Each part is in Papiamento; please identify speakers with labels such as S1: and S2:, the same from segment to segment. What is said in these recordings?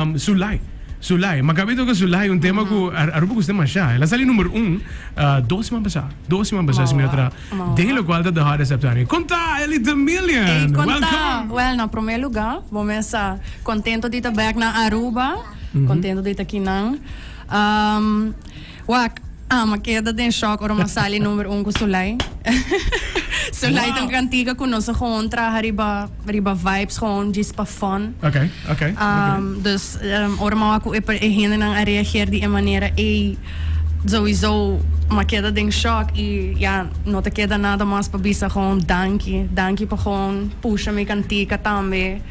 S1: Sulai, Sulai. Ma kabi toka Sulai, un tema ku Aruba gusta masha. El a sali number un dos siman pasá, dos siman pasá si mi no tra. Den lokual ta The Hottest September. Kon ta, Ellie The Million?
S2: Ey, kon ta?
S1: Welcome!
S2: Wel, na promé lugá, bo mes sa kontento di ta bèk na Aruba, kontento di ta kinan. Wak, ami a keda den shock ora mi a sali number un ku Sulai. Sulai ta un kantika ku nos a gewoon traha riba riba vibes gewoon djis pa fun.
S1: Okay, okay, okay.
S2: Dus ora mi a wak ku e e hendenan a reageer di e manera ey sowieso mi a keda den shock y ya no ta keda nada mas pa bisa gewoon danki. Danki pa gewoon pusha mi kantika tambe.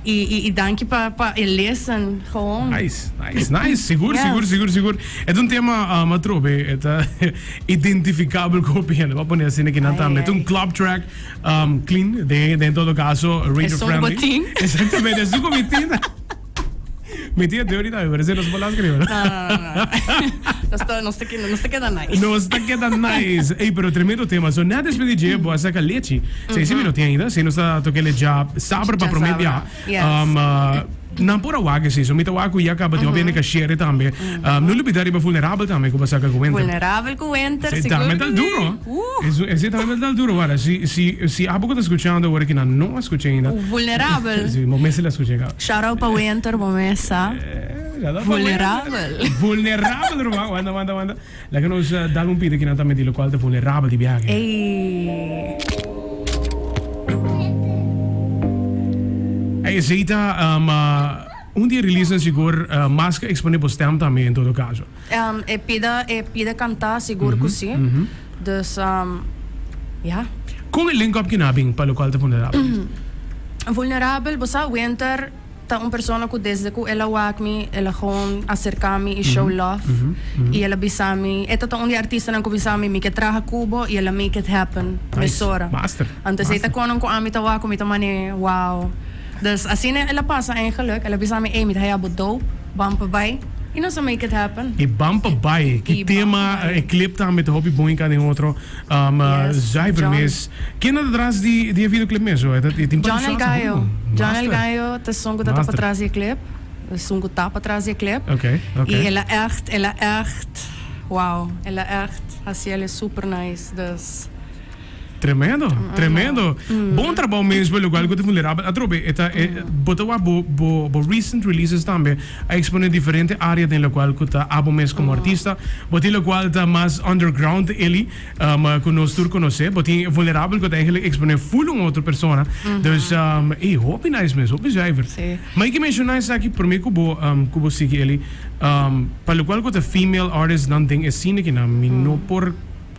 S2: Y y danki pa pa e listen gewoon.
S1: Nice, nice, nice. Sigur, yes. Sigur, sigur, sigur. E ta un tema um, atrobe, e ta identificabel cu hopi hende. Va pone asina ki nan tambe. E ta un club track um, clean, den, den todo caso, radio friendly.
S2: Esun
S1: Exactamente, esun cu mi tin. Mi tin dirty tambe, pero ese no se por las escribir.
S2: No, no, no, no. Nos ta, nos ta, nos ta keda nice.
S1: Nos ta keda nice. Ey, pero tremendo tema. So, net después di dje, bo a saca lechi. Si ese mi no tin ainda, si nos ta toke ja sabra pa prome bia.
S2: Yes.
S1: Um, uh, nan por a wak esi. So, mi ta wak ku ya kaba tin hopi hende ka share tambe. Um, no lubida riba vulnerabel tambe ku bo a saca ku winter.
S2: Vulnerabel ku winter,
S1: Ese
S2: sigur
S1: tambe
S2: ku
S1: ta
S2: si.
S1: duro.
S2: Uh.
S1: Ese tambe ta duro. Wara, si, si, si abo ku ta escuchando awor aki nan no a escucha ainda.
S2: Vulnerabel.
S1: Si, bo mester la escucha kaba.
S2: Shout out pa winter, bo mes sa. Vulnerabel.
S1: Vulnerabel ruman. Wanda, wanda, wanda. Laga nos dal un pida kinan ta medi locual ta vulnerabel di biahe.
S2: Ey.
S1: Ey, esey ta un di e releasenan sigur mas ke expone bo stem tambe en todo caso.
S2: E pida, e pida canta sigur cu si. Dus, ya.
S1: Con e link up kina bin pa locual ta vulnerabel?
S2: Vulnerabel, bo sa Winter Ta un persona cu desde cu el a wak mi, el a gewoon acerca mi y show love. Y el a bisa mi, e ta ta un di e artistanan cu bisa mi, mi ke traha cu bo y el a make it happen mesora.
S1: Master.
S2: Anto esey ta conan cu ami ta wak cu mi ta mane wow. Dus asina el a pasa eigenlijk, el a bisa mi, ey mi ta haya bo dope, ban pa bay. Y nos a make it happen.
S1: Y ban pa bay. Ki tema, e clip tambe ta hopi bon y cada den otro. Zuiver mes. Ken ta tras di e videoclip mes?
S2: John El Gallo. John El Gallo ta esun ku ta patras di e clip. Esun ku ta patras di e clip. Y el a echt, el a echt, wow, el a echt hasi el super nice. Dus.
S1: Tremendo, tremendo. Bon trabou mes pa lokual ku ta vulnerabel. Atrobe e ta bo ta wak bo bo recent releases tambe a expone diferente area den lokual ku ta abo mes komo artista. Bo tin lokual ta mas underground Elly ku nos tur konosé. Bo tin vulnerabel ku ta eigenlijk expone full un otro persona. Dus ey hopi nice mes, hopi zuiver. Ma e ke menshoná esaki promé ku bo ku bo sigui Elly pa lokual ku ta female artist nan den e scene kinan mi no por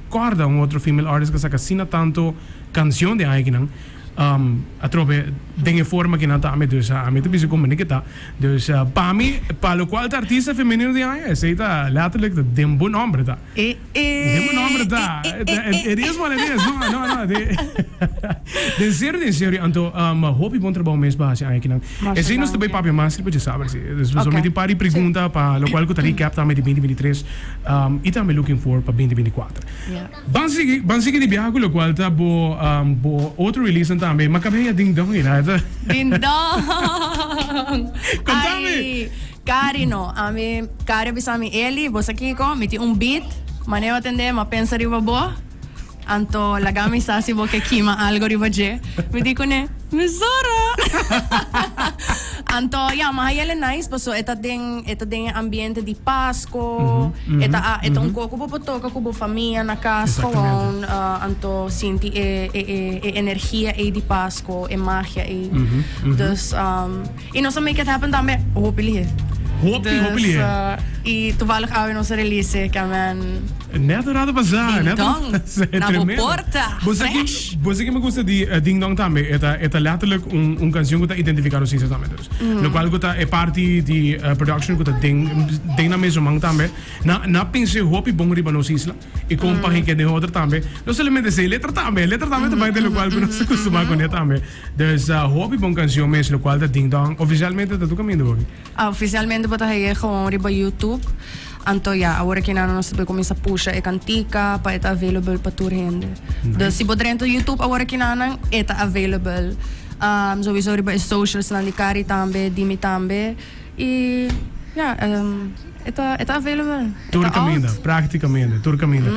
S1: Corda un otro female artist cu a saca asina tanto cancion den aña kinan atrobe den e forma kinan tambe dus ami ta bisa como ni ke ta dus pa mi pa locual ta artista femenino den aña esey ta letterlijk ta den bo nomber ta den bo nomber ta it is what it is no no no den serio den serio anto hopi bon trabao mes bo haci aña kinan esey nos ta bay papia mas riba djasaber si dus mi tin un par di pregunta pa locual cu ta recap tambe di binti 23. Y tambe looking forward pa binti 24. Ban sigui, ban sigui di biaha cu locual ta bo, bo otro releasenan tambe. Ma cabe haya Ding Dong hina.
S2: Ding Dong!
S1: Contame!
S2: Ay, Cari no. Ami, Cari a bisa mi, Eli, bo sa kico? Mi tin un beat. Manera bo tende, m'a pensa riba bo. Anto laga mi sa si bo ke kima algo riba dje. Mi di kuné, Mesora! Anto ya, mi a haña el e nice paso e ta den e ta den e ambiente di Pasko, e ta e ta un kos ku bo por toka ku bo famia na kas gewoon, anto sinti e e e energia ei di Pasko, e magia ei. Dus. Y nos a make it happen tambe hopi lihe.
S1: Hopi, hopi lihe.
S2: Dus, y toevallig awe nos a release ke men.
S1: Net un rato pasá.
S2: Ding dong. Na bo porta. Fresh.
S1: Bo sa ki mi gusta di Ding Dong tambe? E ta, e ta letterlijk un, un cancion cu ta identifica nos isla tambe dus. Locual cu ta e parti di production cu ta den, den nan mesun man tambe. Na, na pensa hopi bon riba nos isla. Y con pa hende den otro tambe. No solamente esey, letra tambe. Letra tambe ta bai den locual cu nos ta custumá cune tambe. Dus hopi bon cancion mes, locual ta Ding Dong. Oficialmente ta tur caminda hopi?
S2: Oficialmente bo ta haye gewoon riba YouTube. Anto ya, awor aki nan nos ta cuminsa pusha e cantica pa e ta available pa tur hende. Dus si bo drenta YouTube awor aki nan, e ta available. Sowiso riba e socials nan di Cari tambe, di mi tambe. Y ja, e ta e ta available.
S1: Tur caminda, practicamente, tur caminda.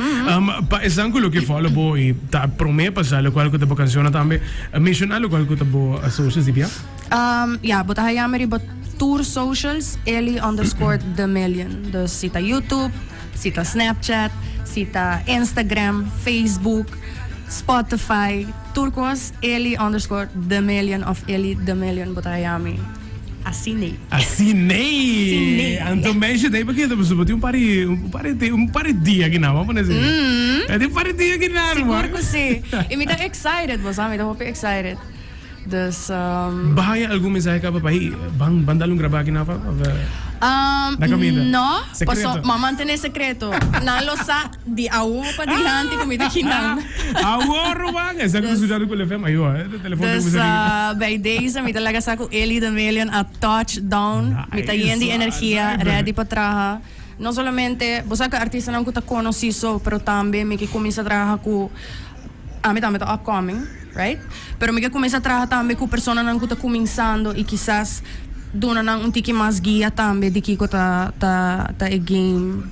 S1: Pa esnan cu lo ke follow bo y ta prome pa sa locual cu ta bo cancionnan tambe, menciona locual cu ta bo socials di bia.
S2: Ja, bo ta haya mi riba tur socials, Elly underscore the million. Dus si ta YouTube, si ta Snapchat, si ta Instagram, Facebook, Spotify, tur cos, Elly underscore the million of Elly the million bo ta haya mi. Asinei.
S1: Asinei! Anto meisje dei pakiet pasobra bo tin un par di un par di un par di dia aki nan, wou pone asina. E tin un par di dia aki nan,
S2: Sigur ku si. I mi ta excited, bo sa, mi ta hopi excited. Dus.
S1: Bo haña algun mensahe kaba pa hey, ban ban dal un graba aki nan of of na kaminda?
S2: No, paso m'a mantené sekreto. Nan lo sa Di awo pa dilanti ku mi ta kinan.
S1: Awo ruman, esaki ta skuchando Cool FM. Ayo, e telefon ta
S2: Dus
S1: kuminsá ringa.
S2: bij deze mi ta laga sa ku Elly the Million a touch down. Mi ta yen di energia, ready pa traha. No solamente, bo sa ku artistanan ku ta konosí so, pero tambe mi ke kuminsá traha ku, ami tambe ta upcoming, right? Pero mi ke kuminsá traha tambe ku personanan ku ta kuminsando i kisas duna nan un tiki mas guia tambe di kiko ta ta ta e game.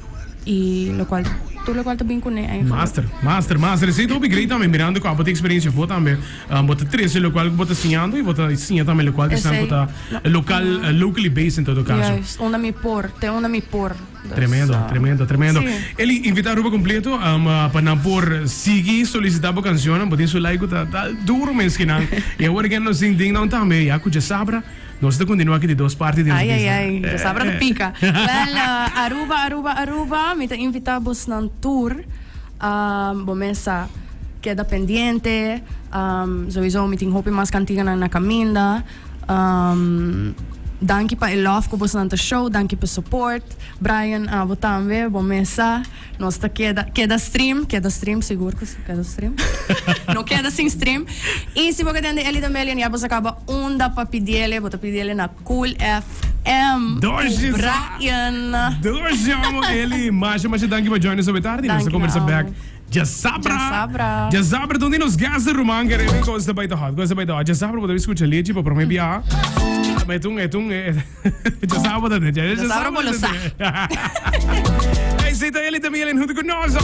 S2: Y locual tur locual ta bin cune eigenlijk.
S1: Master, master, master. Esey ta hopi great tambe, mirando cu abo tin experiencia afo tambe. Bo ta trece locual cu bo ta siñando y bo ta siña tambe locual cu esnan cu ta local, locally based en todo caso.
S2: Juist, unda mi por, te unda mi por.
S1: Dus, Tremendo, tremendo, tremendo.
S2: Sí.
S1: Eli, invita Aruba completo pa nan por sigui solicita bo cancionnan. Bo tin su like cu ta duro mes kinan. Y awor again nos tin ding nan tambe, ya cu djasabra. Nos ta continua aki di dos parti di
S2: Ay, ay, ay, djasabra ta pica. Wel, Aruba, Aruba, Aruba, mi ta invita bosnan tur, bo mes sa keda pendiente, sowieso mi tin hopi mas cantiganan na caminda. Danki pa e love cu bosnan ta show, danki pa e support. Brian, abo tambe, bo mes sa. Nos ta keda, keda stream, keda stream, sigur ku si, keda stream. No keda sin stream. I si bo ke tende Elly the Million ya bo sa kaba unda pa pidiele, bo ta pidiele na Cool FM.
S1: Ku
S2: Brian.
S1: Doshi amo Elly, masha masha danki pa join nos awe tardi. Nos ta kombersa bek djasabra.
S2: Djasabra.
S1: Djasabra ta un di nos guests ruman kere kos ta bai ta hot, kos ta bai ta hot. Djasabra bo ta skucha Lechi pa prome biaha. Ma e ta un, e ta un. Djasabra bo ta
S2: Djasabra bo lo sa.
S1: Hey, si ta Elly the Million hunto ku nos.